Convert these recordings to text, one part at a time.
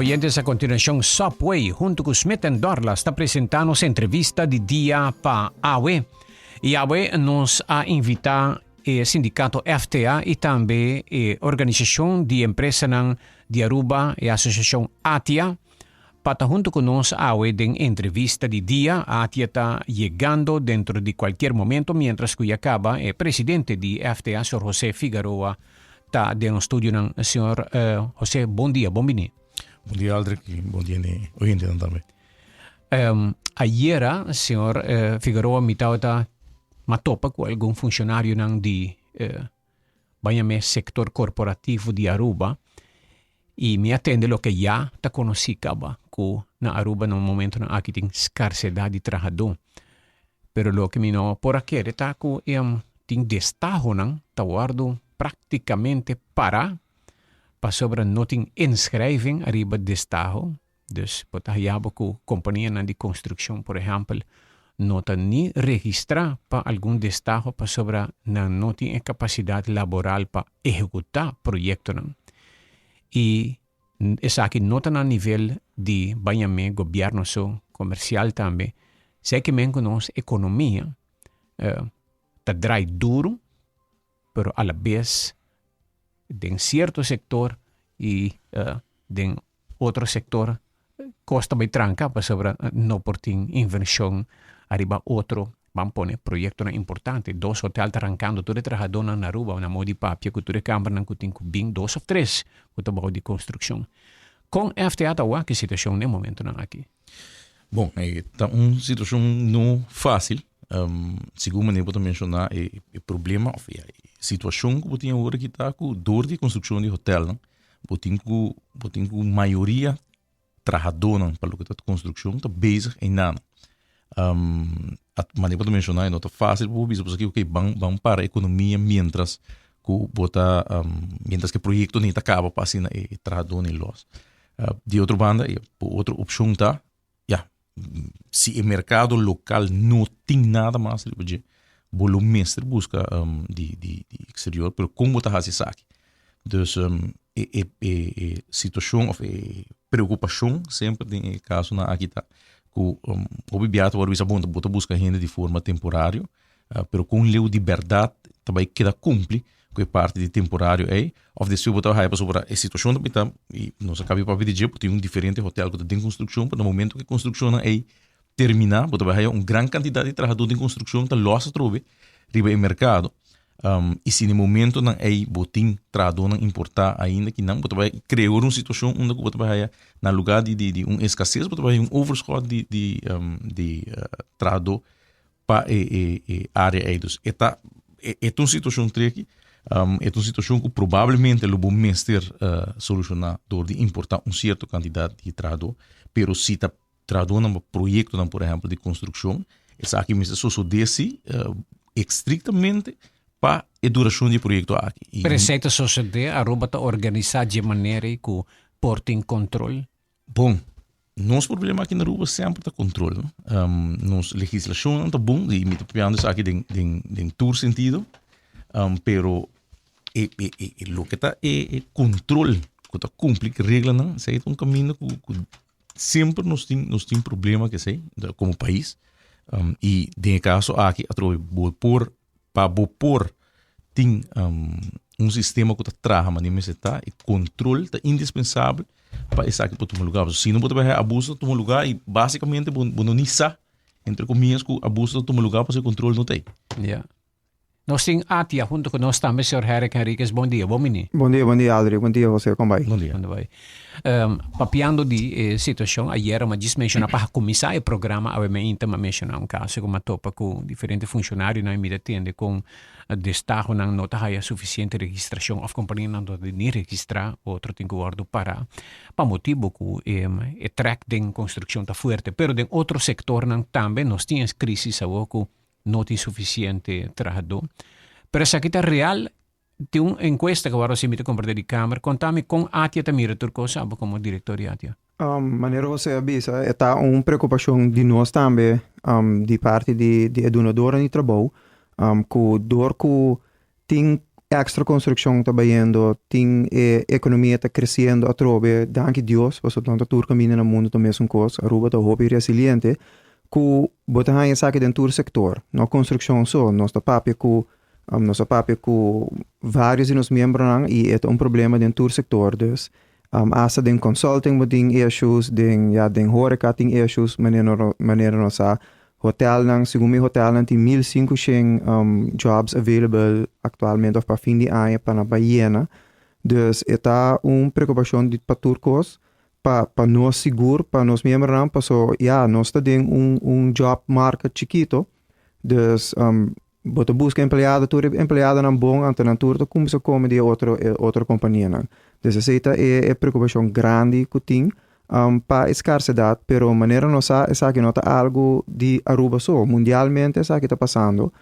Oyentes, a continuacion Subway hunto cu Smith Dorlas ta presenta nos entrevista di dia pa awe. Y awe nos a invita e sindicato FTA y tambe e organisacion di empresanan di Aruba, e asociacion ATIA, pa ta hunto cu nos awe den entrevista di dia. ATIA ta yegando dentro di cualkier momento, mientras cu ya caba e presidente di FTA, señor José Figaroa, ta den nos studionan. Señor José, bon dia, bon bini. Bon dia, Aldrich, y bon dia na oyentenan tambe. Ayera, señor Figaroa, mi tabata m'a topa cu algun funcionarionan di ban yam'e sector corporativo di Aruba y mi a tende loke ya ta conoci caba cu na Aruba na momentonan aki tin scarcedad di trahador. Pero loke mi no por a kere ta cu tin destahonan ta wordo practicamente para pasobra no tin inschrijving ariba destaho. Dus bo ta haya bo ku kompanianan di konstrukshon, por ehèmpel, no ta ni registrá pa algun destaho pasobra nan no tin e kapasidat laboral pa ehekutá proyektonan. I esaki no ta na nivel di bañamé gobièrnu so, komersial tambe. Esei ke men ku nos ekonomia ta drai duru, pero alabes den sierto sektor i den otro sektor kos ta bai tranka pasobra no por tin invershon ariba otro ban pone proyektonan importante. Dos hotel ta rankando tur e trahadónan na Aruba na modo di papia ku tur e kambernan ku tin ku bin dos òf tres ku ta bou di konstrukshon. Kon FTA ta wak e situashon na e momentonan aki? Bon, e ta un situashon no fásil. Segun manera bo ta menshoná e problema òf e situashon ku bo tin awor aki ta ku dor di e konstrukshon di hotelnan bo tin ku bo tin ku mayoria trahadónan pa loke ta konstrukshon ta bezig einan. Manera bo ta menshoná e no ta fásil pa bo bisa pasobra oke ban ban para ekonomia miéntras ku bo ta miéntras ku e proyekto ni ta kaba pa asina e trahadónan lòs. Di otro banda e otro opshon ta ya si e merkado lokal no tin nada mas riba dje bo lo mester buska di di di eksterior pero kon bo ta hasi esaki? Dus e e e situashon òf e preokupashon semper den e kasonan aki ta ku hopi bia ta wòrdu bisa bon bo ta buska hende di forma temporario pero kon leu di bèrdat ta bai keda kumpli ku e parti di temporario ei òf despues bo ta haya pasobra e situashon ta bita i nos a kabia papia di dje bo tin un diferente hotel ku ta den konstrukshon pero na momento ku e konstrukshonnan ei terminá bo ta bai haya un gran kantidat di trahadó den konstrukshon ta lòs atrobe riba e merkado i si na e momentonan ei bo tin trahadónan importá ainda kinan bo ta bai krea un situashon unda ku bo ta bai haya na lugá di di un eskases bo ta bai haya un overschot di di di trahadó pa e e e área ei. Dus e ta e ta un situashon triki, e ta un situashon ku probablemente lo bo mester solushoná dor di importá un sierto kantidat di trahadó, pero si ta trahadónan pa proyektonan por ehèmpel di konstrukshon, esaki mester sosodé si estriktamente pa e durashon di e proyekto aki. Pero esei ta sosodé, Aruba ta organisá dje manera ei ku por tin kontrol? Bon, nos problema aki na Aruba semper ta control, no? Nos legislacionnan ta bon, y mi ta papiando esaki den, den, den tur sentido, pero e, e, e, e loke ta e, e control cu ta cumpli cu reglanan, esey ta un caminda cu, cu semper nos tin, nos tin problema cu esey, como pais. Y den e caso aki atrobe bo por, pa bo por tin un sistema ku ta traha manera mester ta, e control ta indispensabel pa esaki por tuma lugar. Si no bo ta bai abuso ta tuma lugar y basicamente bo bo no ni sa entre comillas ku abuso ta tuma lugar pasobra e control no ta ei. Ya. Nos tin Atia hunto ku nos tambe, señor Herrick Henriquez. Bon dia, bon bini. Bon dia, bon dia Adri, bon dia Jose, kon bai? Bon dia. Kon bai. Papiando di e situacion ayera mi a djis menciona pa cuminsa e programa awe mainta mi a menciona un caso cu mi a topa cu diferente funcionarionan y mi ta tende con destahonan no ta haya suficiente registracion of companianan no ta ni registra otro tin cu wordo para pa motibo cu e trek den construccion ta fuerte pero den otro sectornan tambe nos tin es crisis awo cu no tin suficiente trahador pero esaki ta real. Tin un encuesta cu worde haci mi ta comprende di Kamer. Conta mi con ATIA ta mira tur cos abo como director di ATIA. Manera José a bisa e ta un preocupacion di nos tambe di parti di e dunadornan di trabou cu dor cu tin. Extra construccion ta bayendo, tin e economia ta creciendo atrobe, danki Dios, pasobra no ta tur caminda na mundo ta mesun cos, Aruba ta hopi resiliente, cu bo ta haña esaki den tur sector, no construccion so, nos ta papia cu, nos a papia cu varios di nos miembronan y e ta un problema den tur sector, dus hasta den consulting bo tin issues, den, ya, den horeca tin issues, manera manera nos sa Hotelnan, segun mi hotelnan tin 1500 jobs available actualmente of pa fin di aña pa nan bai yena. Dus e ta un preocupacion di pa tur cos, pa pa nos sigur, pa nos miembronan, paso ya nos ta den un un job market chikito, dus bo ta busca empleado, tur e empleadonan bon, anto nan tur ta cuminsa come di e otro e otro companianan. Dus esey ta e e preocupacion grandi cu tin. Pa e skarsedat, pero manera nos sa esaki no ta algu di Aruba so, mundialmente esaki ta pasando.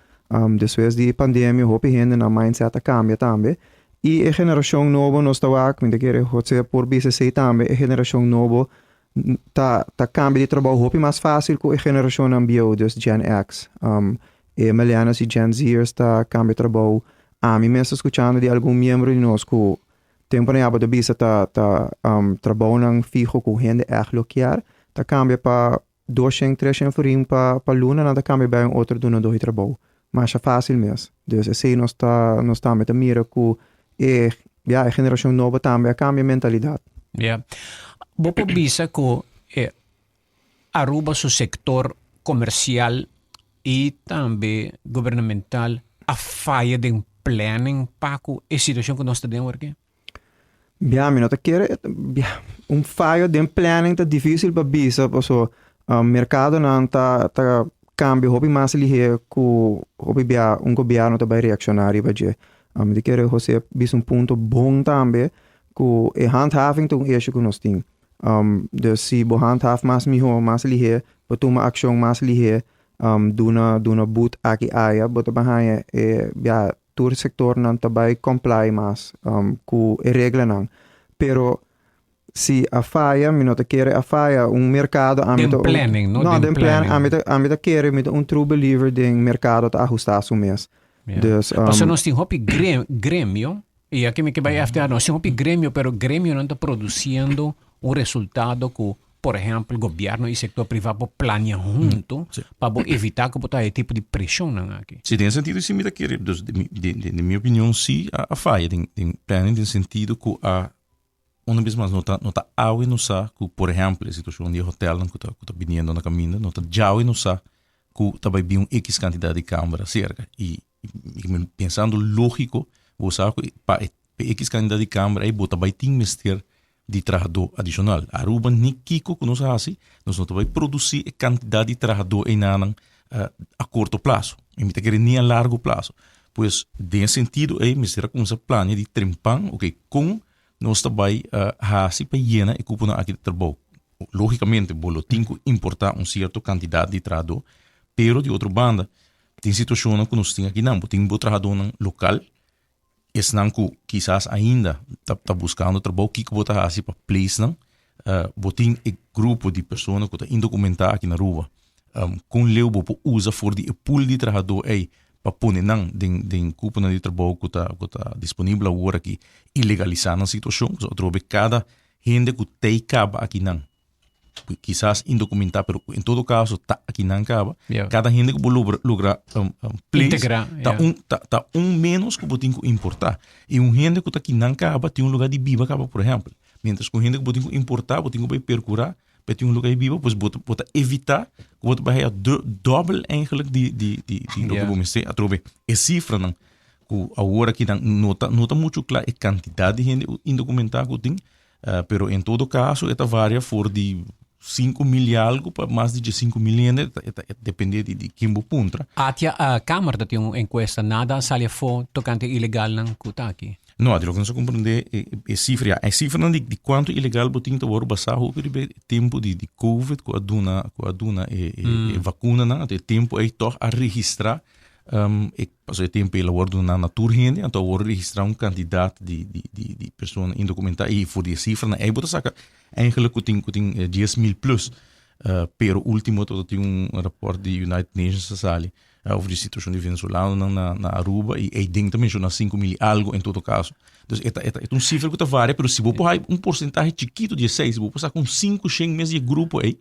Despues di pandemia hopi hende nan mindset a kambia tambe i e generashon nobo nos ta wak, mi ta kere Jose por bisa esei tambe, e generashon nobo ta ta kambia di trabou hopi mas fásil ku e generashonnan bieu, dus Gen X. E millennials i Gen Z'ers ta kambia trabou. Ami mes ta skuchando di algun miembro di nos ku Tempo nan abo ta bisa ta ta trabounan fiho ku hende ègt lo kier, ta kambia pa 200, 300 florin pa pa luna nan ta kambia bai un otro dunadó di trabou. Masha fásil mes. Dus esei nos ta nos tambe ta mira ku e ya e generashon nobo tambe a kambia mentalidat. Ya. Bo por bisa ku e Aruba su sektor komersial i tambe gubernamental a faya den planning pa ku e situashon ku nos ta den awor aki? Bia, mi no ta kere, bia, un fayo den planning ta dificil pa bisa, paso mercadonan ta ta cambia hopi mas lihe ku hopi bia un gobierno ta bai reacciona riba dje. Mi ta kere Jose a bisa un punto bon tambe ku e handhaving ta un issue ku nos tin. Dus si bo handhaaf mas mihó, mas lihé, bo tuma akshon mas lihé, duna duna boet aki aya, bo ta bai haña e ya tur sektornan ta bai comply mas ku e reglanan. Pero si a faya, mi no ta kere a faya. Un merkado ami ta un. Den planning, no? No, den planning. Ami ta ami ta kere, mi ta un true believer den merkado ta ahustá su mes. Dus. Pasobra nos tin hopi gremio Y aki mi ke bai FTA, nos tin hopi gremio, pero gremionan ta produciendo un resultado ku, por ehempel, gobierno y sector priva por planea hunto pa bo evita ku bo ta e tipo di presionnan aki. Si, den sentido si mi ta kere, dus di mi, di, di mi opinion si a, a faya den, den planning den sentido ku a, una bes mas no ta, no ta awe nos sa ku, por ehempel, e situacion di e hotelnan ku ta, ku ta biniendo na kaminda, no ta djawe nos sa ku ta bai bin un X kantidat di kamber aserka. I pensando lógiko, bo sa ku pa e X kantidat di kamber ei bo ta bai tin mester di trahadó adishonal. Aruba ni kiko ku nos hasi, nos no ta bai produsí e kantidat di trahadó einanan a korto plaso. I mi ta kere ni a largo plaso. Pues den e sentido ei mester a kuminsá plania di trempan, oke, kon nos ta bai hasi pa yena e kuponan aki di trabou. Lógikamente bo lo tin ku importá un sierto kantidat di trahadó, pero di otro banda Tin situacionnan cu nos tin akinan, bo tin bo trahadónan local, esnan cu kisas ainda ta ta buscando trabou, kico bo ta haci pa place nan? Bo tin e grupo di persona cu ta indocumentá aki na Aruba, con leu bo por usa for di e pool di trahadó ey pa pone nan den den cuponan di trabou cu ta cu ta disponibel awor aki y legalisa nan situacion? Pasobra atrobe cada hende cu t'ey caba akinan kisas indocumentá, pero en todo caso ta aki nan caba. Yeah. Cada hende ku bo logra, logra place, Integra, ta, yeah. un, ta, ta un menos ku bo tin ku importá. I un hende ku ta aki nan caba tin un lugar di biba caba, por ehempel. Mientras ku hende ku bo tin ku importá, bo tin ku bai percurá pa e tin un lugar di biba, pues bo ta, bo ta evitá ku bo ta bai haya du, dobbel eigenlijk di, di, di, di loke Yeah. bo mester. Atrobe e cifranan ku awor aki nan no ta, no ta muchu kla e kantidat di hende indokumentá ku tin, Pero en todo caso e ta varia for di 5.000 y algo pa mas di 5.000 hende, e ta depende di, di ken bo puntra. Atia a Kamer ta tin un encuesta, nada a sali afó tocante ilegalnan cu ta aki. No, di loke nos a comprende e, e cifra, ya, e cifranan di, di cuanto ilegal bo tin ta worde basá hopi riba e tempo di, di Covid cu a duna, cu a duna e, e, e vacunanan, anto e tempo ei toch a registra E pasobra e tempu el a wòrdu duná na tur hende, anto a wòrdu registrá un kantidat di di di di persona indokumentá i for di e sifranan ei bo ta saka eigenlijk ku tin ku tin 10.000 plus. Pero último tabata tin un rapòrt di United Nations a sali. Over di situacion di venezolanonan na, na Aruba y ey den ta menciona 5 mil y algo en todo caso. Dus e ta un cifra cu ta varia, pero si bo por haya un porcentahe chikito di esey, si bo por saca un 5 shen mes di e grupo ey,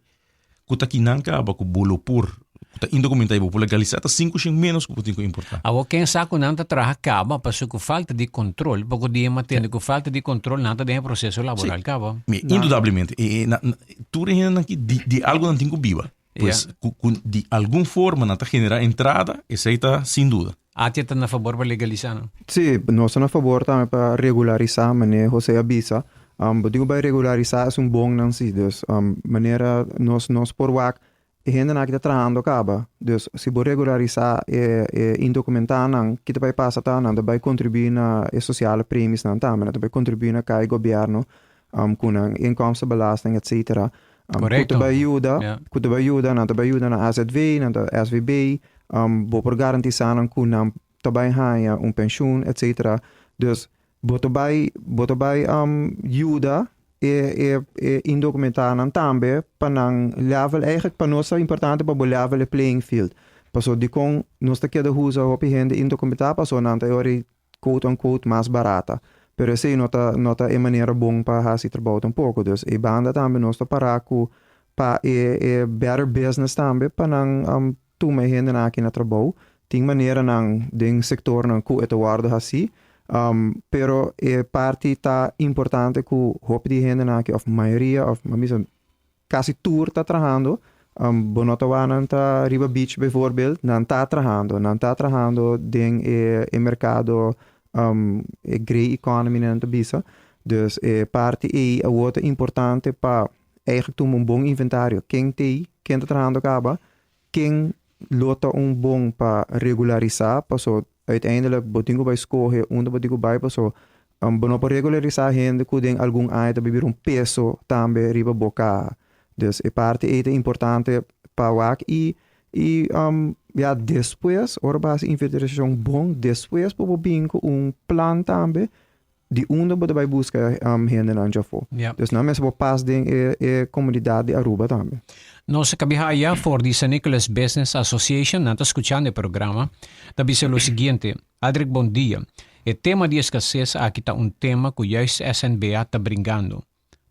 cu ta kinan caba cu bo lo por, cu ta indocumenta y bo por legalisa, ta 5 shen menos cu bo tin cu importa. Awor ken sa cu nan ta traha caba, pasobra cu falta di control, poco dia mi a tende cu falta di control nan ta den e proceso laboral caba. Mi, indudablemente, e tur e hendenan aki di algo nan tin cu biba. Pues, cu di algun forma nan ta genera entrada, esey ta sin duda. ATIA ta na fabor pa legalisa, no? Si, nos ta na fabor tambe pa regularisa, manera José a bisa. Bo tin cu bay regularisa es un bon nan si. Dus, manera nos por wak, e hendenan aki ta trahando caba. Dus, si bo regularisa e indocumentanan, ki ta bay pasa ta nan ta bay contribui na e sociale premies nan tambe. Nan ta bay contribui na cay gobierno, cu nan inkomstenbelasting, et cetera. Cu ta bay yuda, cu ta bay yuda, nan ta bay yuda na AZV, nan ta SVB, bo por garantisa nan cu nan ta bay haya un pensioen, et cetera. Dus, bo ta bay yuda e indocumentanan tambe pa nan level, eigenlijk pa nos ta importante pa bo level e playing field. Paso dicon nos ta keda usa hopi hende indocumenta, paso nan ta ori quote unquote mas barata. Pero esey no ta e manera bon pa haci trabou tampoco. Dus e banda tambe nos ta para cu pa e better business tambe pa nan tuma e hendenan aki na trabou. Tin maneranan den sectornan cu e ta wordo haci. Pero e parti ta importante cu hopi di hendenan aki of mayoria of mi a bisa casi tur ta trahando. Bo no ta wak nan ta riba beach bijvoorbeeld, nan ta trahando, nan ta trahando den e mercado, e grey economy nan ta bisa. Dus e parti ei awor ta importante pa eigenlijk tuma un bon inventario. Ken t'ei, ken ta trahando caba, ken lo ta un bon pa regularisa, paso uiteindelijk bo tin cu bay scoge unda bo tin cu bay, paso bo no por regularisa hende cu den algun aña ta bira un peso tambe riba bo caha. Dus e parti ei ta importante pa wak y ja, despues, ora bo haci inventarisacion bon, despues bo por bin cu un plan tambe di unda bo ta bay busca hendenan djafó. Dus nan mester por pas den e comunidad di Aruba tambe. Nos a caba haya for di San Nicolas Business Association, nan ta scuchando e programa, ta bisa lo siguiente: "Adric, bon dia. E tema di escasez aki ta un tema cu juist SNBA ta bringando.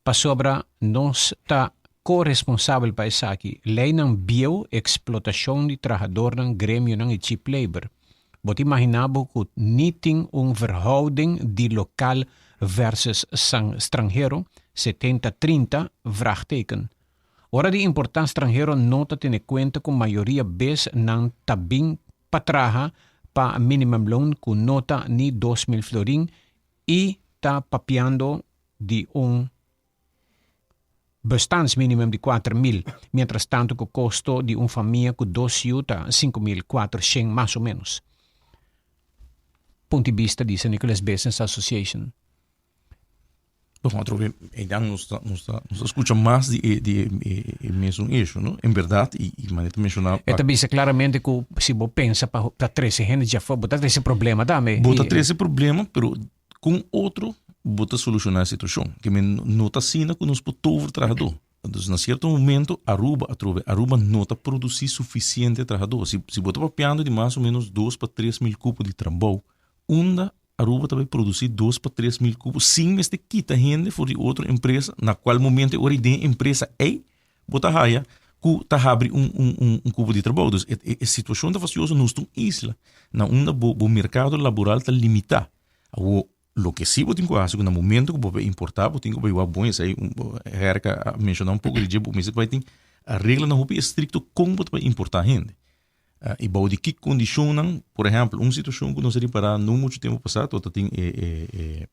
Pasobra nos ta co-responsabel pa esaki. Leynan bieu, explotacion di trahadornan, gremionan y cheap labor. Bo ta imagina bo cu ni tin un verhouding di local versus stranhero, 70-30, vraagteken. Ora di importa stranhero no ta tene cuenta cu mayoria bes nan ta bin pa traha pa minimumloon cu no ta ni 2000 florin y ta papiando di un bestaansminimum di 4000, mientras tanto cu costo di un famia cu dos yiu ta 5400 mas o menos." Punto di bista di San Nicolas Business Association. Bon, otro bes, dan nos ta scucha mas di e mesun issue, no? En berdad, y manera menciona. E ta bisa claramente cu si bo pensa pa trece hende djafó, bo ta trece problema tambe. Bo ta trece problema, pero cu otro bo ta soluciona e situacion. Kiermen no ta asina cu nos por tover trahador. Entonces, na cierto momento, Aruba, atrobe, Aruba no ta produci suficiente trahador. Si bo ta papiando di mas o menos 2 pa 3 mil cupo di trabou, unda Aruba tambe produci 2 pa 3 mil cupo sin mester kita hende for di otro empresa, na cual momento ora den empresa ei, bo ta haya cu ta habri un cupo di trabou. Dus e situacion ta fastioso, nos ta un isla, na unda bo mercado laboral ta limita. Awo, loke si bo tin cu haci, na momento cu bo bay importa, bo tin cu bay wak bon, esey Herka a menciona un poco di dje, bo mester bay tin reglanan hopi estricto con bo ta bay importa hende. Y bou di ki condicionnan, por ehempel, un situacion cu nos a ripara no mucho tempo pasa, tabata tin e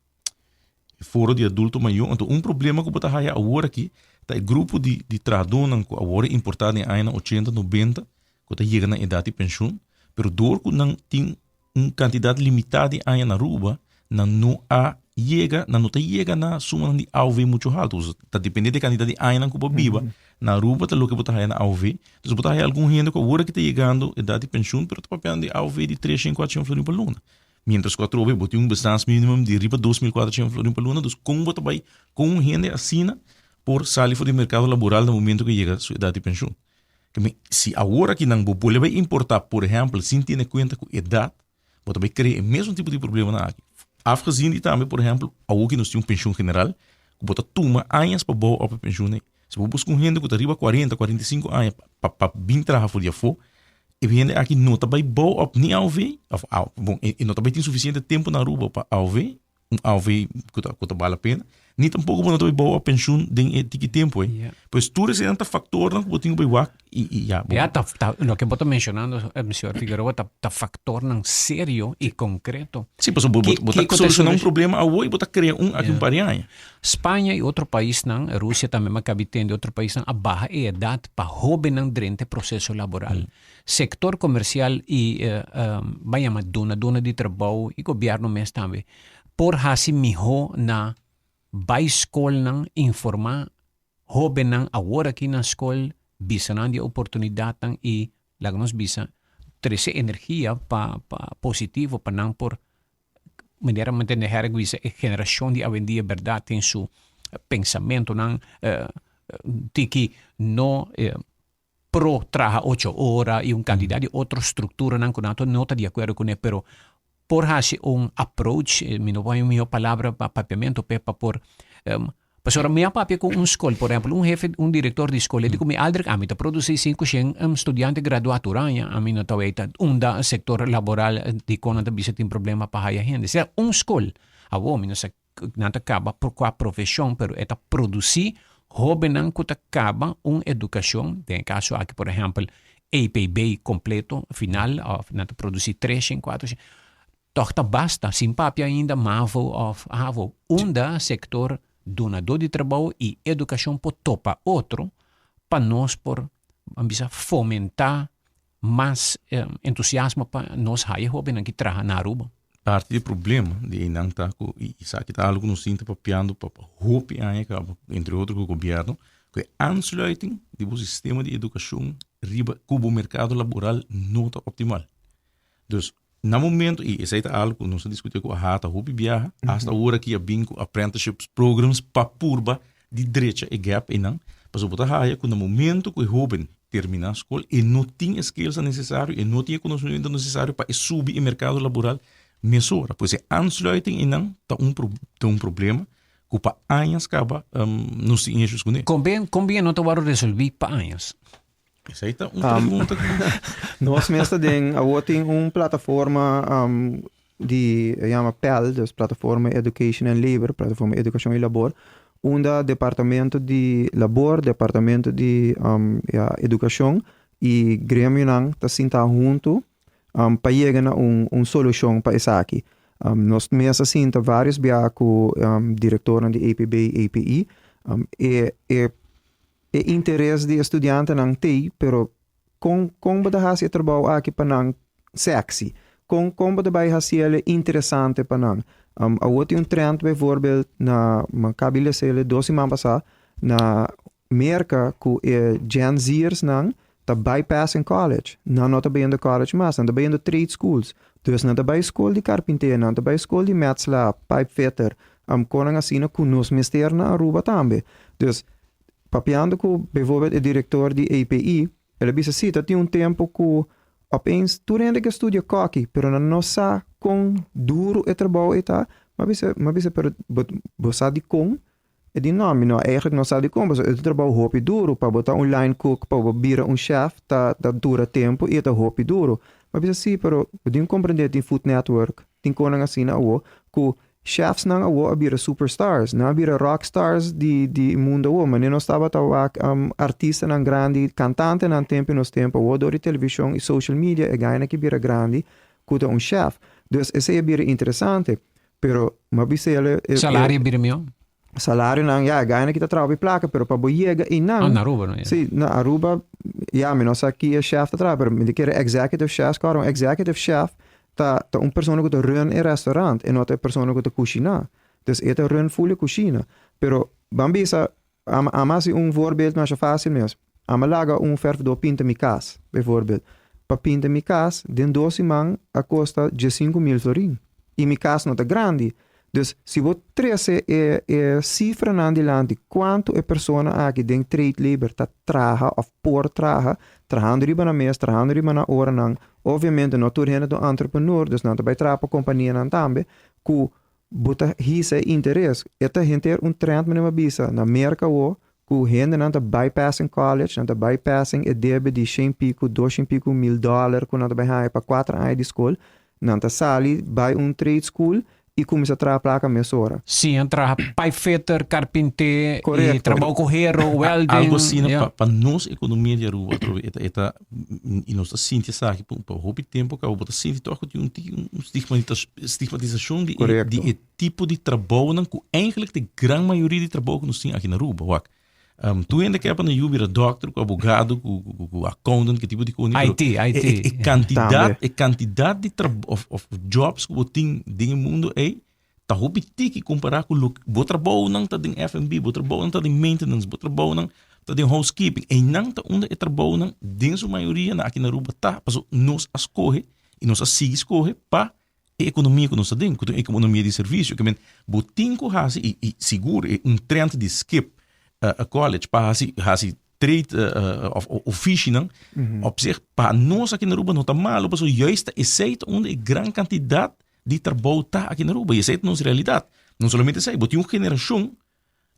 foro di adulto mayor, anto un problema cu bo ta haya awor aki, ta e grupo di trahadornan cu awor a importa den añanan 80, 90, cu ta yega na edad di pensioen, pero door cu nan tin un cantidad limita di aña na Aruba, nan no a yega, nan no ta yega na sumanan di AOV mucho halto. Dus ta depende di cantidad di añanan cu bo biba na Aruba ta loke bo ta haya na AOV. Dus bo ta haya algun hende cu awor aki ta yegando edad di pensioen, pero ta papiando di AOV di 300, 400 florin pa luna. Mientras cu atrobe bo tin un bestaansminimum di riba 2400 florin pa luna, dus con bo ta bay con un hende asina por sali for di mercado laboral na momento cu yega su edad di pensioen? Ke men, si awor aki nan bo bolbe importá, por ehèmpel, sin tene kuenta ku edat, bo ta bai krea e mesun tipo di problemanan aki. Afgezien di tambe, por ehèmpel, awor ki nos tin un penshun general, ku bo ta tuma añas pa bou op e penshun ei. Si bo buska un hende ku ta riba kuarenta, 45 aña pa pa bin traha for di afó, e hende aki no ta bai bou op ni AOV, òf bon, e no ta bai tin sufisiente tempu na Aruba pa AOV, un AOV ku ta ku ta bal la pena, ni tampoko bo no ta bai bou op penshun den e tiki tempu ei. Pues tur eseinan ta faktornan ku bo tin ku bai wak i i ya bo. Ya ta ta loke bo ta menshonando señor Figueroa ta ta faktornan serio i konkreto. Si pasobra bo bo ta solushoná un problema awor i bo ta krea un aki un par di aña. Spaña i otro paisnan, Rusia tambe mi a kabi tende otro paisnan a baha e edat pa hóbennan drenta e proseso laboral. Sektor komersial i ban yama dunaduna di trabou i gobièrnu mes tambe por hasi mihó na bai skolnan informá hóbennan awor aki na skol, bisa nan di e oportunidatnan i laga nos bisa trese energia pa pa positivo pa nan por manera mi tende Herk bisa e generashon di awendia bèrdat tin su pensamentunan tiki no pro traha ocho ora y un cantidad di otro structuranan cu nan no ta di acuerdo cune pero por haci un approach, mi no por haña un miho palabra pa papiamento p'e pa por pasobra mi a papia cu un scol por ehempel un hefe un director di scol e di cu mi Aldrich ami ta produci 500 studiante gradua tur aña ami no ta weta unda sector laboral dicon nan ta bisa tin problema pa haya hende sea un scol awor mi no sa Nan ta kaba por kua profeshon, pero e ta produsí hóbennan ku ta kaba un edukashon, den e kaso aki por ehèmpel EPB kompleto, final, òf nan ta produsí treshen, kuatershen, tòg ta basta, sin papia ainda mavo òf havo, unda sektor dunadó di trabou i edukashon por topa otro pa nos por, ban bisa, fomentá mas entusiasmo pa nos haya hobennan ki traha na Aruba. Parti di e problema di einan ta ku i esaki ta algu ku nos tin ta papiando pa hopi aña kaba, entre otro ku gobièrnu, ku e aansluiting di bo sistema di edukashon riba ku bo merkado laboral no ta optimal. Dus na momento, i esei ta algu ku nos a diskutí ku AHATA hopi biaha, asta awor aki a bin ku apprenticeships programs pa purba di drecha e gap einan, pasobra bo ta haya ku na momento ku e hoben terminá skol e no tin e skillsnan nesesario, e no tin e konosementu nesesario pa e subi e merkado laboral mesora. Pues e aansluiting einan ta un ta un problema ku pa añas kaba nos tin issues kuné. Kon bien kon bien no ta wòrdu resolví pa añas? Esei ta un pregunta ku. Nos mes ta den awor tin un plataforma di e yama PEL, dus Plataforma Education and Labor, Plataforma Edukashon i Labor, unda Departamento di Labor, Departamento di ya Edukashon i gremionan ta sinta huntu pa yega na un un solushon pa esaki. Nos mes a sinta vários bia ku direktornan di EPB i EPI. E e e interes di e studiantenan t'ei, pero Kon kon bo ta hasi e trabou aki pa nan sexy? Kon kon bo ta bai hasi el interesante pa nan? Awor tin un trend bijvoorbeeld na mi kabi lesa el dos siman pasá na Merka ku e Gen Z'ers nan ta bypassing college. Nan no ta bayendo college mas, nan ta bayendo trade schools. Dus nan ta bai skol di karpinter, nan ta bai skol di metselaar, pipefitter, konan asina ku nos mester na Aruba tambe. Dus Papiando ku bijvoorbeeld e direktor di EPI, el a bisa si ta tin un tempu ku opeens tur hende ke studia kòki, pero nan no sa kon duru e trabou ei ta. Mi a bisa, mi a bisa pero bo bo sa dikon? E di no, mi no eigenlijk no sa dikon, pasobra e ta un trabou hopi duru. Pa bo ta un line cook, pa bo bira un chef ta ta dura tempu i e ta hopi duru. Mi a bisa si, pero bo tin komprendé tin Food Network, tin konan asina awo ku Chefsnan awo a bira superstars, nan a bira rockstars di di mundo awo. Manera nos tabata wak artistanan grandi, kantantenan tempu i nos tempu, awo dor di televishon i social media e gainan ki bira grandi ku ta un chef. Dus esei a bira interesante. Pero mi a bisa el e. Salario a bira mihó? Salarionan, ya, e gainan ki ta traha hopi plaka, pero pa bo yega einan. Ah, na Aruba no, ya. Si, na Aruba, ya, mi no sa ki e chef ta traha, pero mi ta kere executive chefs, kòrda un executive chef ta ta un persona ku ta run e restaurant, e no ta e persona ku ta kushiná. Dus e ta run ful e kushina. Pero ban bisa, ama ama hasi un voorbeeld masha fásil mes. Ama laga un fèrfdó pinta mi kas, bijvoorbeeld. Pa pinta mi kas den dos siman a kosta 15.000 florin. I mi kas no ta grandi. Dus si bo trese e e sifranan dilanti kuantu e persona aki den trade labor ta traha òf por traha, trahando riba nan mes, trahando riba nan oranan, obviamente no tur hende ta un entrepreneur, dus nan ta bai traha pa kompanianan tambe, ku bo ta hisa e interes. E ta henter un trend manera mi a bisa na Merka awo ku hendenan ta bypassing college, nan ta bypassing e debe di shen piku, doshen piku mil dòler ku nan ta bai haña pa kuater aña di skol, nan ta sali bai un trade school i kuminsá traha plaka mesora. Sí, nan traha pipefitter, karpinté, i trabou ku hero, welding. Algo asina pa pa nos ekonomia di Aruba atrobe e ta e ta i nos ta sinti esaki pa pa hopi tempu kaba bo ta sinti tòg ku tin un tiki un stigmatisashon di e di e tipo di trabounan ku eigenlijk ta e gran mayoria di trabou ku nos tin aki na Aruba. Wak, tur hende ke pa nan yu bira dòkter ku abogado ku ku accountant ku tipo di kos pero IT, IT. E kantidat e kantidat di trabou òf òf jobs ku bo tin den e mundu ei ta hopi tiki kompará ku loke bo trabounan ta den F&B, bo trabounan ta den maintenance, bo trabounan ta den housekeeping. Einan ta unda e trabounan den su mayoria na aki na Aruba ta pasobra nos a skohe i nos a sigui skohe pa E ekonomia ku nos ta den, ku ta un ekonomia di servisio, ke men bo tin ku hasi i i sigur e un trend di skip college pa hasi hasi trade of ofishinan op zich pa nos aki na Aruba no ta malo pasobra juist ta esei ta unda e gran kantidat di trabou ta aki na Aruba i esei ta nos realidat. No solamente esei, bo tin un generashon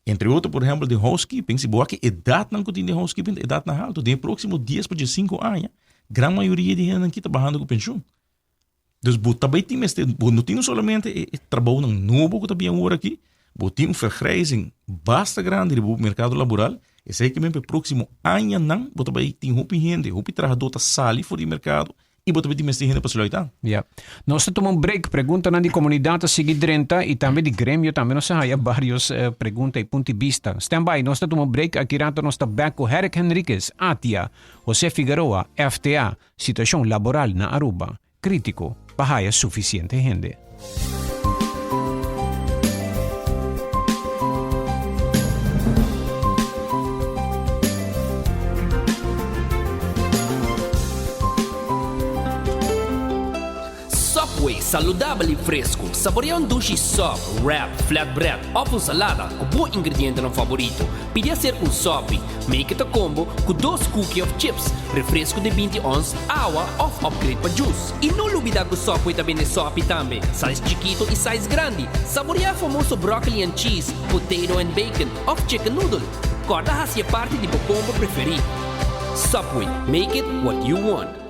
entre otro por ehempel den housekeeping, si bo wak e edatnan ku tin den housekeeping ta edatnan haltu, den e próksimo dies pa diesinku aña gran mayoria di hendenan aki ta bahando ku penshun. Dus bo ta bai tin mester, bo no tin solamente e e trabounan nobo ku ta bien ora aki, bo tin un vergrijzing basta grandi riba bo merkado laboral, esei ke men pa e próksimo añanan bo ta bai tin hopi hende, hopi trahadó ta sali for di merkado i bo ta bai tin mester hende pa sluit aan. Ya. Nos ta tuma un break, preguntanan di komunidat ta sigui drenta i tambe di gremio tambe nos a haya varios pregunta i punto di bista. Stand by, nos ta tuma un break, aki rato nos ta bek ku Herrick Henriquez, ATIA, José Figueroa, FTA, Situacion laboral na Aruba critico pa haya suficiente hende. Subway, saludabel y fresco. Saborea un dushi sub, wrap, flatbread of un salada cu bo ingredientenan favorito. Pidi hacer un sopi. Make it a combo cu dos cookie of chips, refresco di binti ons, awa of upgrade pa juice. Y no lubida cu Subway ta bende sopi tambe, size chikito y size grandi. Saborea e famoso broccoli and cheese, potato and bacon of chicken noodle. Corda haci e parti di bo combo preferi. Subway, make it what you want.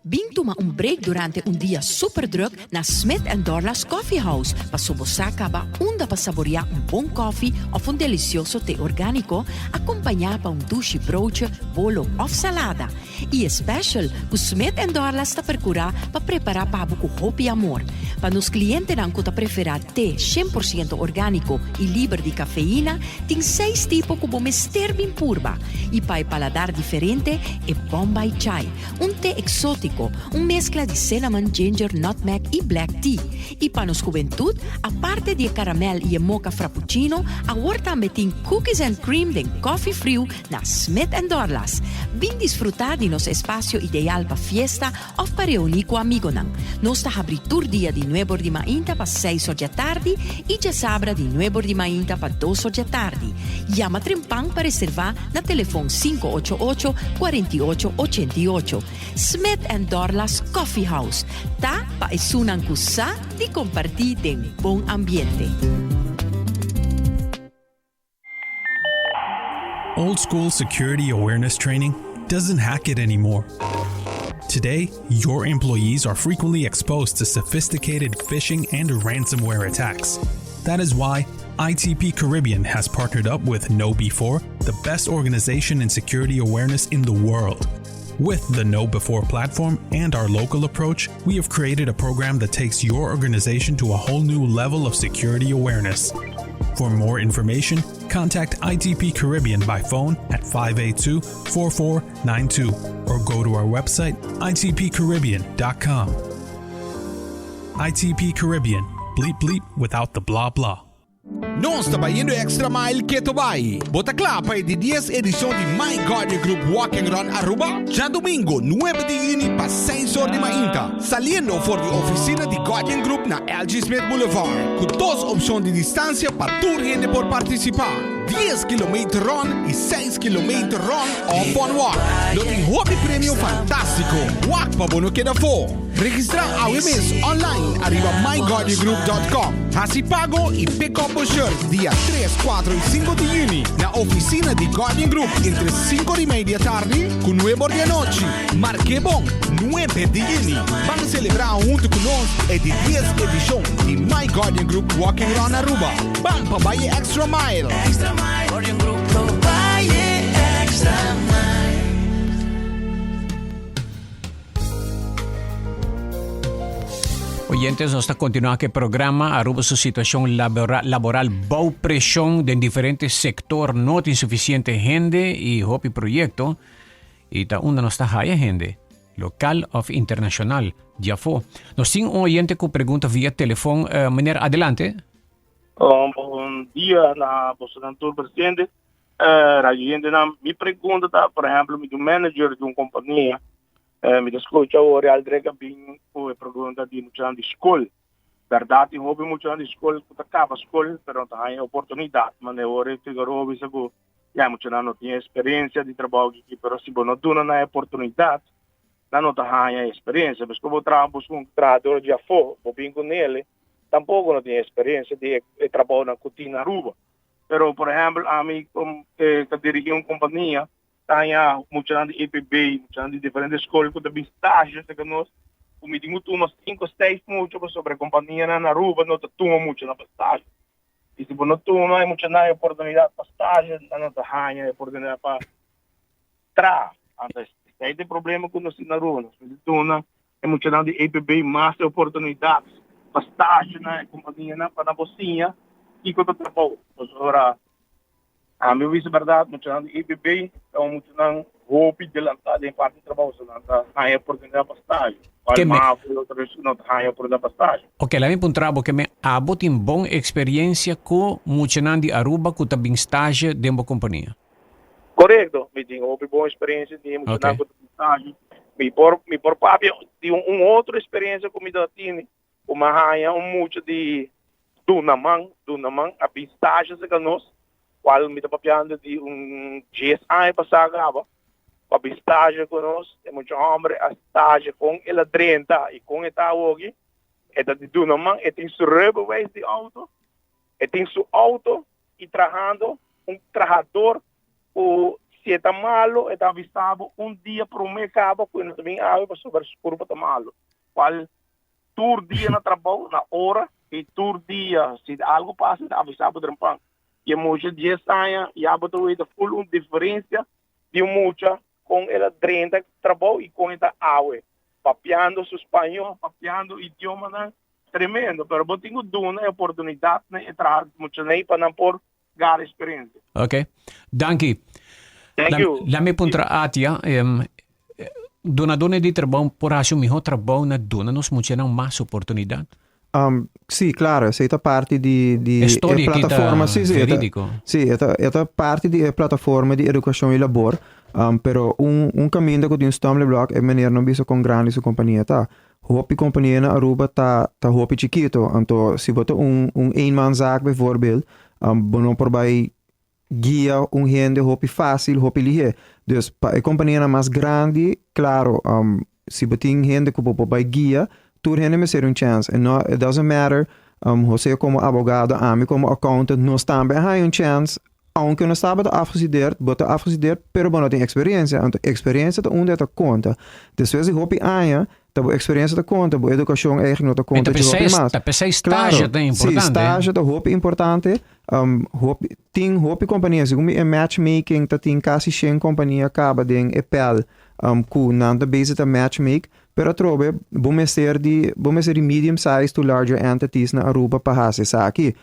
Bin tuma un break durante un dia super druk na Smith and Dorlas Coffee House paso bo sa caba unda pa saborea un bon koffie of un delicioso te organico acompaña pa un dushi broodje, bolo of salada. Y e special cu Smith and Dorlas ta percura pa prepara pa bo cu hopi amor. Pa nos clientenan cu ta prefera te 100% organico y liber di cafeína, tin seis tipo cu bo mester bin purba. Y pa e paladar diferente, e Bombay Chai. Un te exótico, un mezcla di cinnamon, ginger, nutmeg y black tea. Y pa nos hubentud, aparte di e caramel y e mocha frappuccino, awor tambe tin cookies and cream den coffee friu na Smith and Dorlas. Bin disfruta di nos espacio ideal pa fiesta of pa reuni cu amigonan. Nos ta habri tur dia di nuebor di mainta pa seis or djatardi y djasabra di nuebor di mainta pa dos or djatardi. Yama trempan pa reserva na telefon 588 48 88. Smith and Dorlas Coffee House ta pa esunnan ku sa di kompartí den bon ambiente. Old school security awareness training doesn't hack it anymore. Today, your employees are frequently exposed to sophisticated phishing and ransomware attacks. That is why ITP Caribbean has partnered up with KnowBe4, the best organization in security awareness in the world. With the KnowBe4 platform and our local approach, we have created a program that takes your organization to a whole new level of security awareness. For more information, contact ITP Caribbean by phone at 582 4492 or go to our website itpcaribbean.com. ITP Caribbean, bleep bleep without the blah blah. Nos ta bayendo extra mile keto bai. Bo ta kla pa e di dies edishon di My Guardian Group Walk and Run Aruba? Djadumingo nuebe di yüni pa seis or di mainta, saliendo for di ofisina di Guardian Group na LG Smith Boulevard, ku dos opshon di distansia pa tur hende por partisipá, dies kilometer run i seis kilometer run òf fun walk. Lo tin hopi premio fantástiko. Wak pa bo no keda afó! Registrá awe mes online ariba myguardiangroup.com. Hasi pago i pick up bo shirt dia 3, 4 i 5 di yüni na ofisina di Guardian Group entre 5 or i mei di atardi ku 9 or di anochi. Mark'é bon, 9 di yüni. Ban selebrá huntu ku nos e di dies edishon di My Guardian Group Walking Run Aruba. Ban pa bai e extra mile! Guardian Group lo bai e extra mile. Oyentes, nos ta continua cu e programa Aruba su situacion laboral bou presion den diferente sector. No tin suficiente hende y hopi proyecto. Y ta unda nos ta haya hende, local of internacional, di afo. Nos tin un oyente cu pregunta via telefon. Uh, meneer, adelante. Um, bon dia na boso tur presente. Uh, radioyentenan, mi pregunta ta, por ehempel, mi un manager di un compania, uh, mi ta scucha ora Aldrich a bin cu e pregunta di muchanan di school. Berdad tin hopi muchanan di school cu ta caba school, pero no ta haña oportunidad. Mane ora Figueroa bisa cu ya muchanan no tin experiencia di trabou aki, pero si bo no duna nan e oportunidad, nan no ta haña experiencia. Pues cu bo traha busca un trahador di afo, bo bin cu nele, tampoco no tin experiencia di e trabounan cu tin na Aruba. Pero por ehempel ami ta dirigi un compania ta haña muchanan di EPB, muchanan di diferente school cu ta bin stage cerca nos cu mi tin cu tuma cinco, seis mucha pasobra e companianan na Aruba no ta tuma muchanan pa stage. Y si bo no tuma e muchanan e oportunidad pa stage nan no ta haña e oportunidad pa traha. Anto esey ta e problema cu nos tin na Aruba. Nos mester duna e muchanan di EPB mas e oportunidad pa stage na e companianan pa nan por siña kico ta trabou. Pasobra ami a bisa berdad muchanan di EPB ta un muchanan hopi delanta den parti di trabou, so nan ta haña oportunidad pa stage. Cual mavo y otro no ta haña oportunidad pa stage. Ok, laat mi puntra bo keme abo tin bon experiencia cu muchanan di Aruba cu ta bin stage den bo compania? Korekto, mi tin hopi bon eksperensia di muchanan ku ta bin stage. Mi por mi por papia di un un otro eksperensia ku mi ta tini, ku mi a haña un mucha di Dunaman, Dunaman a bin stage serka nos, kual mi ta papiando di un dies aña pasá kaba, ku a bin stage ku nos. E mucha hòmber a stage kon el a drenta i kon e ta awoki. E ta di Dunaman, e tin su rijbewijs di outo, e tin su outo. y trahando un trahador cu si e ta malo e ta avisa bo un dia prome caba cu e no ta bin awe pasobra su curpa ta malo cual tur dia na trabou na ora y tur dia si algo pasa e ta avisa bo trempan y e mucha dies aña ya bo ta weta ful un diferencia di un mucha con el a drenta trabou y con e ta awe papiando su spañol papiando idiomanan Tremendo, pero bo tin ku duna e oportunidat na e traha muchanan pa nan por gara experiencia. Ok, danki. Thank you. Laat me puntra Atia, um, dunadónan di trabou por hasi un mihó trabou na duna nos muchanan mas oportunidat? Um, sí, claro, esei ta parti di, di E storia e aki ta plataforma. Sí, sí, e ta, verídico. sí, e ta, e ta parti di e plataforma di edukashon i labor. Um, pero un, un kaminda ku tin un stumbling block e meneer no bisa kon grandi su kompania ta. Hopi kompania na Aruba ta ta hopi chikito, anto si bo ta un un eenmanszaak bijvoorbeeld, bo no por bai guia un hende hopi fácil, hopi lihé. Dus pa e kompanianan mas grandi, klaro, si bo tin hende ku bo por bai guia, tur hende mester un chèns. E no, it doesn't matter, José komo abogado, ami komo accountant, nos tambe a haña un chèns Aunke nos tabata afgestudeerd, bo ta afgestudeerd, pero bo no tin experiencia. Anto experiencia ta unda e ta conta. Despues di hopi aña, ta bo experiencia ta conta, bo educacion eigenlijk no ta conta dje hopi mas. Ta pesey stage ta importante. Si, stage ta hopi importante. Hopi, tin hopi compania, segun mi e matchmaking ta tin casi shen compania caba den e pel cu nan ta bezig ta matchmake. Pero atrobe, bo mester di, bo mester di medium size to larger entities na Aruba pa haci esaki.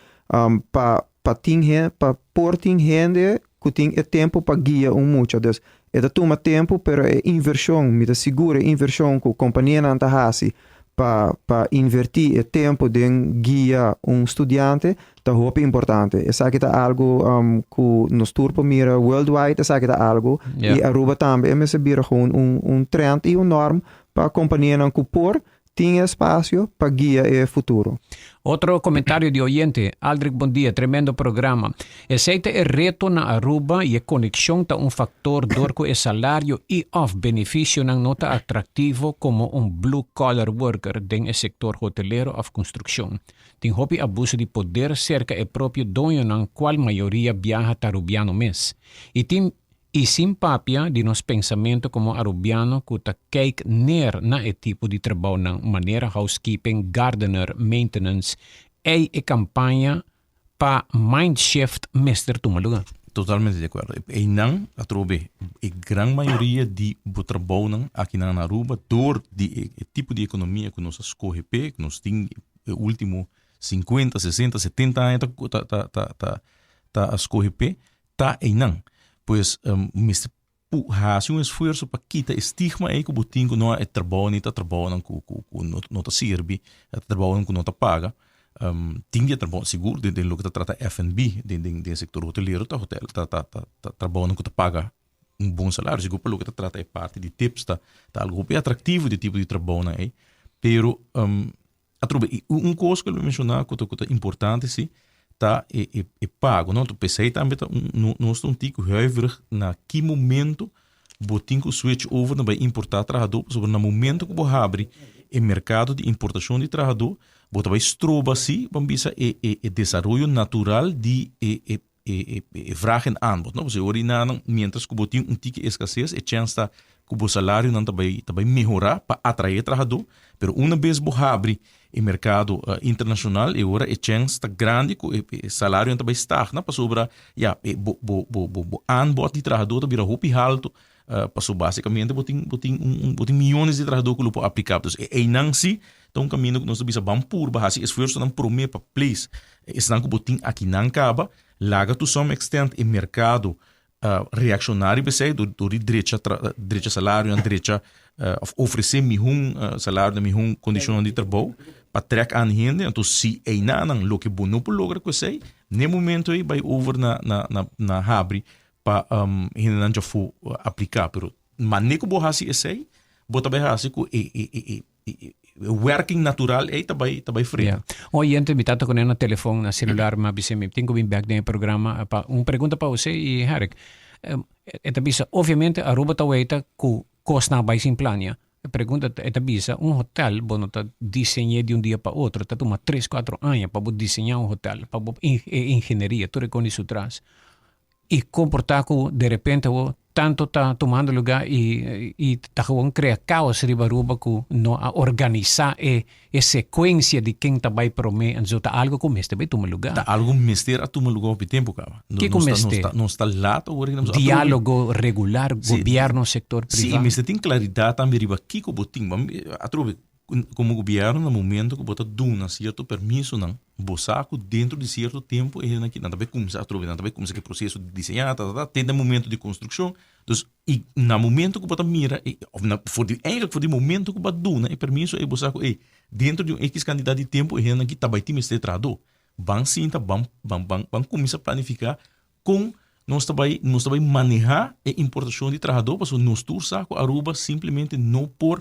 Pa pa tin hen pa por tin hende ku tin e tempu pa guia un mucha. Dus e ta tuma tempu pero e invershon, mi ta sigur e invershon ku kompanianan ta hasi. pa pa inverti e tempo den guia un studiante ta hopi importante. Esaki ta algo cu nos tur por mira worldwide, esaki ta algo y Aruba tambe e mester bira gewoon un trend y un norm pa companianan cu por tin espacio pa guia e futuro. Otro comentario di oyente, Aldrich bon dia, tremendo programa. Esey ta e reto na Aruba y e conexion ta un factor door cu e salario y of beneficionan no ta atractivo como un blue collar worker den e sector hotelero of construccion. Tin hopi abuso di poder cerca e propio doñonan cual mayoria biaha ta Arubiano mes. Y tin y sin papia di nos pensamento como Arubiano cu ta kijk neer na e tipo di trabounan manera housekeeping, gardener, maintenance, ey e campaña pa mind shift mester tuma luga. Totalmente di akuerdo. Einan atrobe e gran mayoria di bo trabounan akinan na Aruba dor di e tipo di ekonomia ku nos a skohe p'e, ku nos tin e ultimo sinkuenta, sesenta, setenta aña ta ta ta ta ta a skohe p'e, ta einan. Pues mester Pu hasi un esfuerso pa kita e stigma ei ku bo tin ku no e trabou ni ta trabounan ku ku ku no no ta sirbi, ta trabounan ku no ta paga. Tin di e trabou sigur den den loke ta trata FNB den den den sektor hotelero ta hotel ta ta ta ta trabounan ku ta paga un bon salario sigur pa loke ta trata e parti di tips ta ta algu hopi atraktivo di e tipo di trabounan ei. Pero Atrobe, i un kos ku el a menshoná ku ta ku ta importante si, ta e e e pago, no? P'esei tambe ta un no nos ta un tiki huiverig na ki momento bo tin ku switch over na bai importá trahadó, pasobra na momento ku bo habri e merkado di importashon di trahadó, bo ta bai stroba si, ban bisa, e e e desaroyo natural di e e e e vraag en aanbod, no? Pasobra ora nan mientras ku bo tin un tiki eskases, e chèns ta ku bo salarionan ta bai ta bai mehorá pa atraé trahadó, pero una bes bo habri e merkado internashonal e ora e chèns ta grandi ku e e salarionan ta bai stagna pasobra ya e bo bo bo bo bo aanbod di trahadó ta bira hopi haltu pasobra basikamente bo tin bo tin un bo tin miyones di trahadó ku lo por apliká. Dus e einan si ta un kaminda ku nos ta bisa ban purba hasi esfuersonan promé pa place esnan ku bo tin akinan kaba, laga to some extent e merkado reakshoná riba esei dor dor di drecha drecha salarionan, drecha òf ofresé mihó salario na mihó kondishonnan di trabou pa trèk an hende. Anto si einanan loke bo no por logra ku esei, n'e momento ei bai over na na na habri pa hendenan djafó apliká. Pero manera ku bo hasi esei, bo ta bai hasi ku e e e e werking natural ei ta bai ta bai frena. Ya. Un oyente mi tata kuné na telefon, na celular, mi a bisa mi tin ku bin bèk den e programa pa un pregunta pa José i Herrick. E ta bisa, obviamente Aruba ta weita ku kosnan a bai sin plania. E pregunta e ta bisa, un hotel bo no ta diseñ'é di un dia pa otro, ta tuma tres, kuatro aña pa bo diseñá un hotel, pa bo e ingenieria, tur e kon di su tras. I komportá ku derepente awor tanto ta tumando lugá i i ta gewoon krea kaos riba Aruba ku no a organisá e e sekuensia di ken ta bai promé en zo ta algo ku mester bai tuma lugá. Ta algo mester a tuma lugá hopi tempu kaba. Kiko mester? Nos ta lat awor aki. Diálogo regular gobièrnu sektor privá. Si, i mester tin klaridat tambe riba kiko bo tin. Atrobe Komo gobièrnu na momento ku bo ta duna sierto permisonan, bo sa ku dentro di sierto tempu e hendenan aki nan ta bai kuminsá atrobe, nan ta bai kuminsá ku e proseso di diseñá ta ta ta te na momento di konstrukshon. Dus i na momento ku bo ta mira e òf na for di eigentlik for di momento ku bo a duna e permiso ei bo sa ku ei dentro di un ekis kantidat di tempu e hendenan aki ta bai tin mester trahadó. Ban sinta ban ban ban ban kuminsá planifiká kon nos ta bai nos ta bai manehá e importashon di trahadó pasobra nos tur sa ku Aruba simplemente no por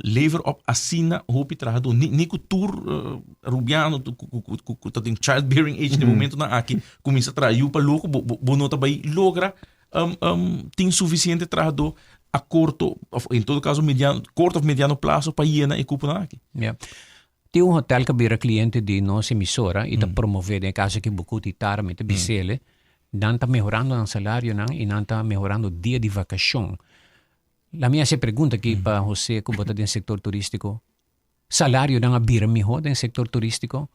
lever op asina hopi trahadó ni ni ku tur Arubiano ku ku ku ku ta den child bearing age den momentonan aki kuminsá traha yu pa loko bo bo no ta bai logra tin sufisiente trahadó a korto òf en todo kaso mediano korto òf mediano plaso pa yena e kuponan aki. Tin un hotel ku a bira kliente di nos emisora i ta promové, den e kaso aki Bucuti Tara, mi ta bis'el, nan ta mehorando nan salarionan i nan ta mehorando dia di vakashon. La mi hasi e pregunta aki pa José ku bo ta den sektor turístiko, salarionan a bira mihó den sektor turístiko?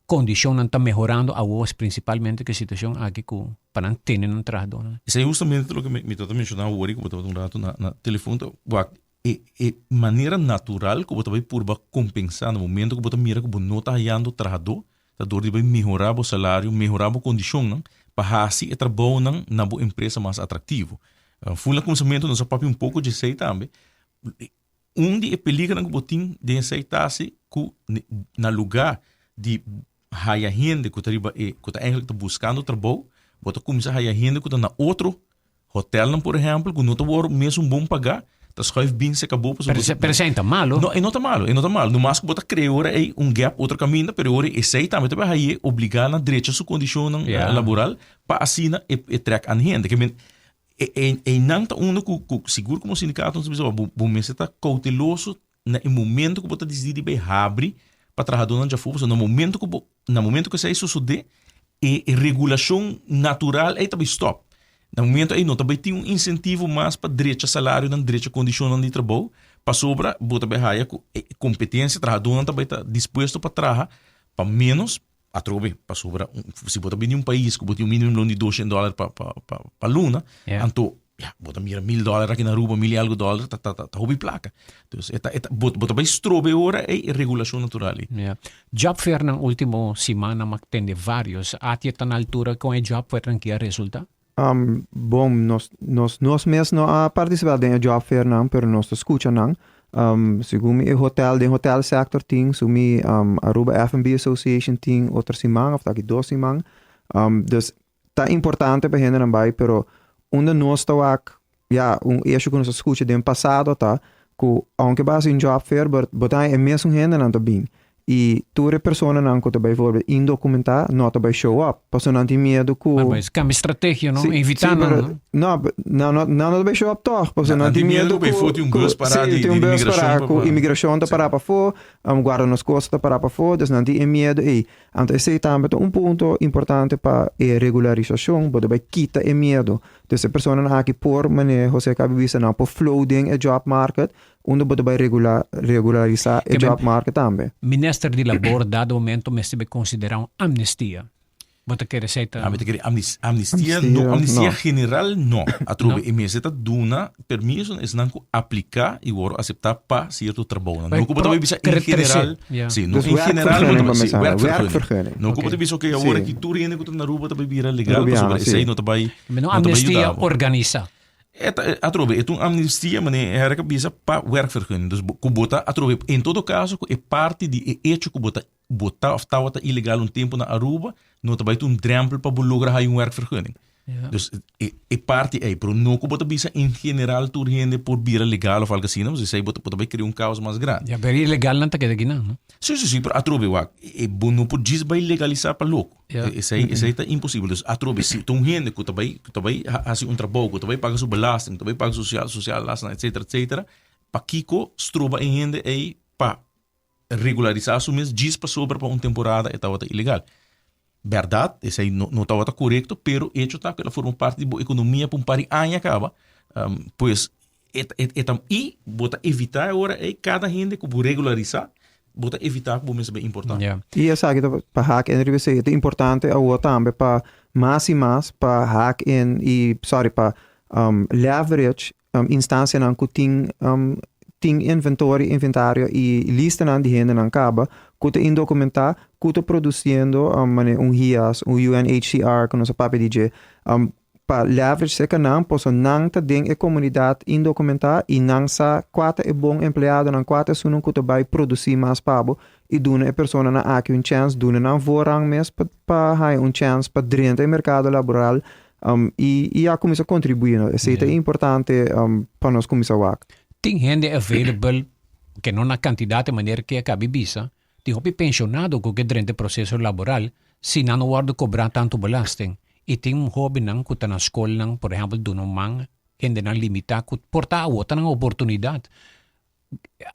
Kondishonnan ta mehorando awor prinsipalmente ku e situashon aki ku pa nan tene nan trahadónan? Esei hustamente loke mi tabata menshoná awor ku bo tabata un ratu na telefon ta wak E e manera natural ku bo ta bai purba kompensá na momento ku bo ta mira ku bo no ta hayando trahadó, ta dor di bai mehorá bo salario, mehorá bo kondishonnan pa hasi e trabounan na bo empresa mas atraktivo. Ful na kuminsamentu nos a papia un poko dje esei tambe. Un di e peligernan ku bo tin den esei ta si ku na lugá di haya hende ku ta riba e ku ta eigenlijk ta buskando trabou, bo ta kuminsá haya hende ku ta na otro hotelnan por ehèmpel ku no ta wòrdu mesun bon pagá, ta schuif bin serka bo pasobra Pero pero esei ta malo. No, e no ta malo, e no ta malo. Nomas ku bo ta krea ora ei un gap otro kaminda, pero ora esei tambe ta bai haye obligá na drecha su kondishonnan laboral pa asina e e trèk an hende. Ke men E e einan ta unda ku ku sigur komo sindikato nos ta bisa bo bo mester ta kouteloso na e momento ku bo ta disidí di bai habri pa trahadónan djafó pasobra na momento ku bo na momento ku esei sosodé e e regulashon natural ei ta bai stòp. Na momento ei no ta bai tin un insentivo mas pa drecha salarionan drecha kondishonnan di trabou pasobra bo ta bai haya ku e kompetensia trahadónan ta bai ta dispuesto pa traha pa ménos Atrobe, pasobra si bo ta bini un pais ku bo tin un minimumloon di 200 dòler pa pa pa pa luna, yeah. anto ja, bo ta mira mil dòler aki na Aruba, mil i algu dòler, ta ta ta hopi plaka. Dus e ta e ta bo bo ta bai strobe ora ei regulashon natural ei. Yeah. Job fairnan ultimo simana m'a tende varios. Atie ta na altura kon e job fairnan ki a resulta? Um, bon, nos, nos, nos mes no a participa den e job fairnan, pero nos ta scucha nan. Um, segun mi e hotel, den hotel sector tin, su mi um, Aruba F&B Association tin otro siman of taki dos siman. Um, dus ta importante pa hendenan bai, pero unda nos ta wak, ja, un issue ku nos a scucha den pasado ta ku aunke bo hasi un job fair, but bo ta haña e mesun hendenan ta bin. I tur e personanan ku ta bijvoorbeeld indokumentá no ta bai show up, pasobra nan tin miedu ku. Maar pues kambia strategia, no? Sí, Evitá sí, nan, pero no? no, nan no, nan no ta bai show up tòg, pasobra Nan nan tin tin miedu miedu ku ku, pafó tin un ku bus pará sí, di tin un di bus imigrashon pará pa ku pa imigrashon ta sí. pará pafó, guarda nos kos ta pará pafó, dus nan tin e miedu ei. Anto esei tambe ta un punto importante pa e regularisashon, bo ta bai kita e miedu. Dus e personanan aki por, manera José a bisa, nan por flow den e job market, Unda bo ta bai regula regularisá e job market tambe. Minister di Labor dado momento mester bai konsiderá un amnistia. Bo ta kere esei ta. Ami ta kere amnistia, amnistia no, amnistia general no. Atrobe e mester ta duna permiso na esnan ku apliká i wòrdu aseptá pa sierto trabounan. No ku bo ta bai bisa en general, si, no en general bo ta bai, si, werkvergunning. No ku bo ta bisa oke awor aki tur hende ku ta na Aruba ta bai bira legal pasobra esei no ta bai, no ta bai yuda bo. Amnistia organisá. E ta atrobe e ta un amnistia manera e herk a bisa pa werkvergunning. Dus ku bo ta atrobe en todo kaso ku e parti di e echo ku bo ta bo ta of tabata ilegal un tempu na Aruba no ta bai ta un drempel pa bo logra haya un werkvergunning. Dus e e parti ei pero no ku bo ta bisa en general tur hende por bira legal of algo asina pasobra esei bo ta bo ta bai krea un kaos mas grandi. Ya pero ilegalnan ta keda kinan no? Si si si pero atrobe wak e bo no por djis bai legalisa pa loko. Esei esei ta imposibel. Dus atrobe si ta un hende ku ta bai ku ta bai hasi un trabou, ku ta bai paga su belasting, ku ta bai paga su social social lasten etcetera etcetera, pakiko stroba e hende ei pa regularisá su mes djis pasobra pa un temporada e tabata ilegal? Bèrdat esei no no tabata korekto, pero echo ta ku el a forma parti di bo ekonomia pa un par di aña kaba, pues e ta e ta i bo ta evitá e ora ei kada hende ku bo regularisá bo ta evitá ku bo mester bai importá. I esaki ta pa haak in riba esei. E ta importante awor tambe pa mas i mas pa haak in i sorry pa leverage instansianan ku tin tin inventory inventario i listanan di hendenan kaba ku ta indokumentá ku ta produsiendo manera un HIAS un UNHCR ku nos a papia di dje Pa leverage cerca nan, pasobra nan ta den e comunidad indocumentá y nan sa cua ta e bon empleadonan, cua ta esunnan cu ta bay produci mas pa bo y duna e personanan aki un chance, duna nan voorrang mes pa pa haya un chance pa drenta e mercado laboral y y ya cuminsa contribui. Esey ta importante pa nos cuminsa wak. Tin hende available, ke no na cantidad e manera ke a cabi bisa, Tin hopi pensionado ku ke drenta e proseso laboral si nan no wòrdu kobrá tantu belasting. I tin hóbennan ku ta na skolnan, por ehèmpel, duna un man hendenan limitá ku por ta awor ta nan oportunidat.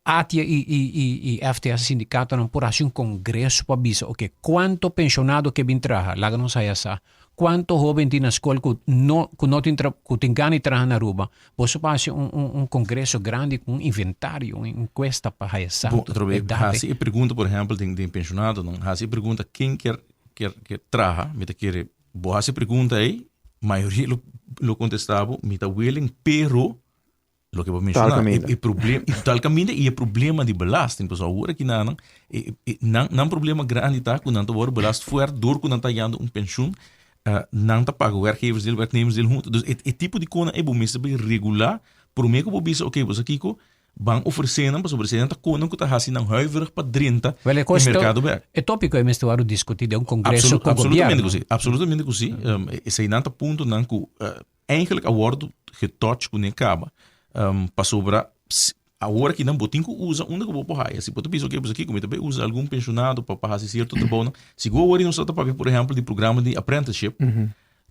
ATIA i i i i FTS, sindikatonan, por hasi un kongreso pa bisa, oke, kuantu pensionado ke bin traha? Laga nos haya sa. Kuantu hóben tin na skol ku no ku no tin tra ku tin gana di traha na Aruba? Boso por hasi un un un kongreso grandi ku un inventario, un enkuesta pa haya sa Bo, otra vez, hasi e pregunta, por ehèmpel, den den penshonadonan, hasi e pregunta ken kier kier kier traha, mi ta kere bo hasi e pregunta ei, mayoria lo lo kontestá bo, mi ta willing, pero Loke bo menciona, e, e problem, e tal caminda y e problema di belasting. Pues awor aki nan, e, e, nan, nan problema grandi ta ku nan ta worden belast fuert door ku nan ta hallando un pensioen. Uh, nan ta paga werkgeversdeel, werknemersdeel hunto. Dus e, e tipo di kona e bo mester bij regular. Prome ku bo bisa, oké, okay, bo sa kiko, Ban ofresé nan pasobra esei nan ta konan ku ta hasi nan huiverig pa drenta Wel, e e kos to, merkado bek. e tópiko ei mester wòrdu diskutí den un kongreso Absolu, ku absolutamente gobièrnu. ku si, absolutamente ku si. Esei nan ta puntonan ku eigenlijk a wòrdu getouch kuné kaba. Pasobra si awor aki nan bo tin ku usa unda ku bo por haya. Si bo ta bisa oke pues kiko mi ta bai usa algun penshonado pa pa hasi sierto trabounan. Sigur awor nos ta papia por ehèmpel di programa di apprenticeship.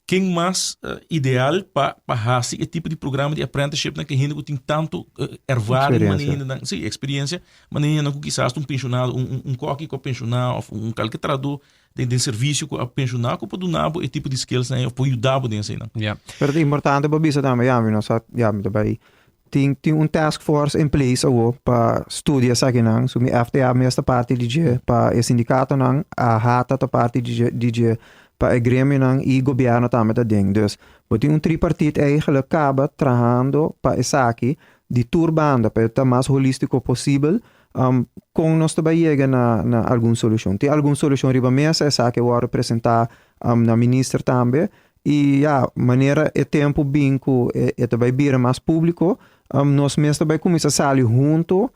Ken mas ideal pa pa hasi e tipo di programa di apprenticeship nan ke hende ku tin tantu ervaring manera Experiencia. hende nan si experiencia manera hende nan ku kisas ta un pensionado un un un koki ku a pensioná of un kalke trahadó den den servisio ku a pensioná ku por duna bo e tipo di skills nan ei of por yuda bo den eseinan. Ja. Pero ta importante pa bisa tambe, ya mi no sa, ya mi ta bai tin tin un task force in place awo pa studia esakinan, so mi FTA mes ta parti di dje pa e sindikatonan, AHATA ta parti di dje di dje pa e gremionan i gobièrnu tambe ta den. Dus bo tin un tripartit eigenlijk kaba trahando pa esaki di tur banda pa e ta mas holístiko posibel kon nos ta bai yega na na algun solushon. Tin algun solushon riba mesa, esaki a wòrdu presentá na minister tambe I ya, manera e tempu bin ku e ta bai bira mas públiko, nos mes ta bai kuminsá sali huntu,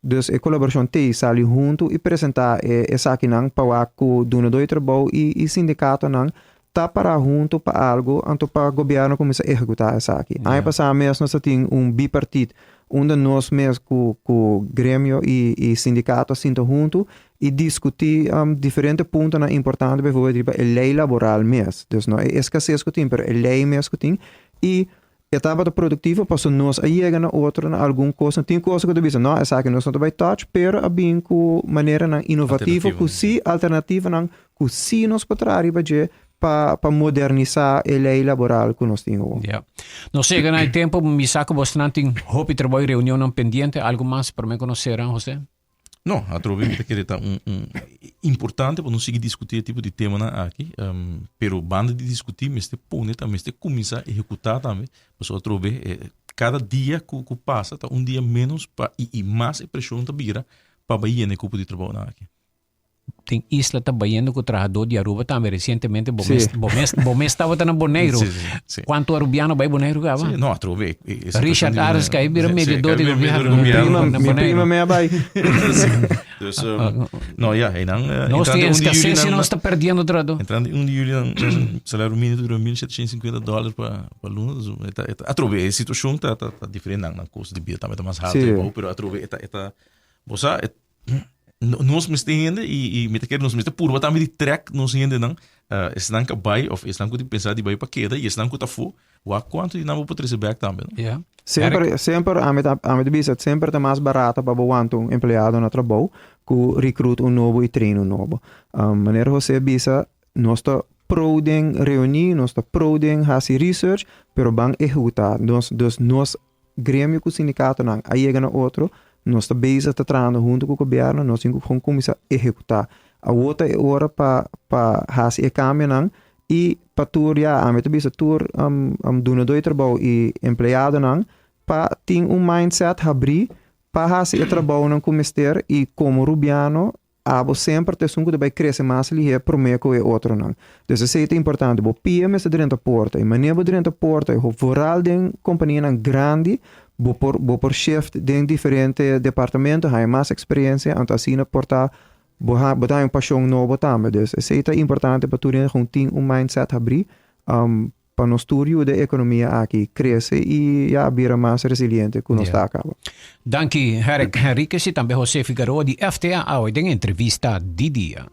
dus e kolaborashon t'ei, sali huntu i presentá e esakinan pa wak ku dunadó di trabou i sindikatonan ta pará huntu pa algu, anto pa gobièrnu kuminsá ehekutá esaki. Aña pasá mes nos a tin un bipartit unda nos mes ku ku gremio i i sindikato a sinta huntu i diskutí diferente puntonan importante bijvoorbeeld riba e lei laboral mes. Dus no e eskases ku tin pero e lei mes ku tin i e tabata produktivo pasobra nos a yega na otro na algun kos. Tin kos ku ta bisa no esaki nos no ta bai touch pero a bin ku maneranan inovativo ku si alternativonan ku si nos por traha riba dje pa pa modernisá e lei laboral ku nos tin awor. Ya. Nos yega na e tempo, mi sa ku bosnan tin hopi trabou i reunionnan pendiente. Algu mas promé ku nos sera, José? No, atrobe mi ta kere ta un, un importante pa nos sigui diskutí e tipo di temanan aki. Um, pero banda di diskutí mester pone ta mester kuminsá ehekutá tambe. Pasobra atrobe eh, kada dia ku ku pasa ta un dia ménos pa i i mas e preshon ta bira pa bai yena e kupo di trabounan aki. Tin isla ta bayendo cu trahador di Aruba tambe. Recientemente bo Sí. mes, bo mes, bo mes tabata na Boneiru. Sí, sí, sí. Cuanto Arubiano bay Boneiru caba? Sí, no, atrobe. e- e situacion Richard di Arends Boneiru. cay bira Sí, sí, mediador cay di bira mediador di gobierno. gobierno. Prima, Na mi Boneiru. prima me a bai. Dus, um, no, ja, en dan, eh, Nos entrante tin 1 di juli escasez y dan- nos ta perdiendo trahador. Entrante 1 di juli dan, dan salario mínimo dura 1750 dólar pa, pa luna. Dus, eta, eta, atrobe, e situacion ta, ta, ta diferente. Nan, nan costo di bida tambe ta mas alto, Sí. pero atrobe, eta, eta, bo sa, et, Nos mester hende i i mi ta kere nos mester purba tambe di trek nos hendenan, esnan ku a bai òf esnan ku tin pensa di bai pa keda i esnan ku ta afó, wak kuantu di nan bo por trese bèk tambe no. Ja. Semper, semper ami ta ami ta bisa semper ta mas barato pa bo wanta un empleado na trabou ku recruit un nobo i train un nobo. Manera Jose a bisa nos ta pro den reuní, nos ta pro den hasi research, pero ban ehecuta. Nos dus nos gremio ku sindikatonan a yega na otro, nos ta bezig ta trahando huntu ku gobièrnu, nos tin ku kon kuminsá ehekutá. Awor ta e ora pa pa hasi e kambionan i pa tur ya, ami ta bisa tur dunadó di trabou i empleadonan pa tin un mindset habrí pa hasi e trabounan ku mester i komo rubiano Abo semper ta esun ku ta bai krese mas lihé promé ku e otronan. Dus esei ta importante. Bo pia mester drenta porta. I manera bo drenta porta i vooral den kompanianan grandi, bo por bo por shift den diferente departamento, haña mas eksperensia, anto asina por ta bo ha bo ta haña un pashon nobo tambe. Dus esei ta importante pa tur hende kon tin un mindset habrí Pa nos tur yuda e ekonomia aki krese i ya bira mas resiliente ku nos ta a kaba. Danki Herrick Henriquez i tambe Jose Figueroa di FTA awe den entrevista di dia.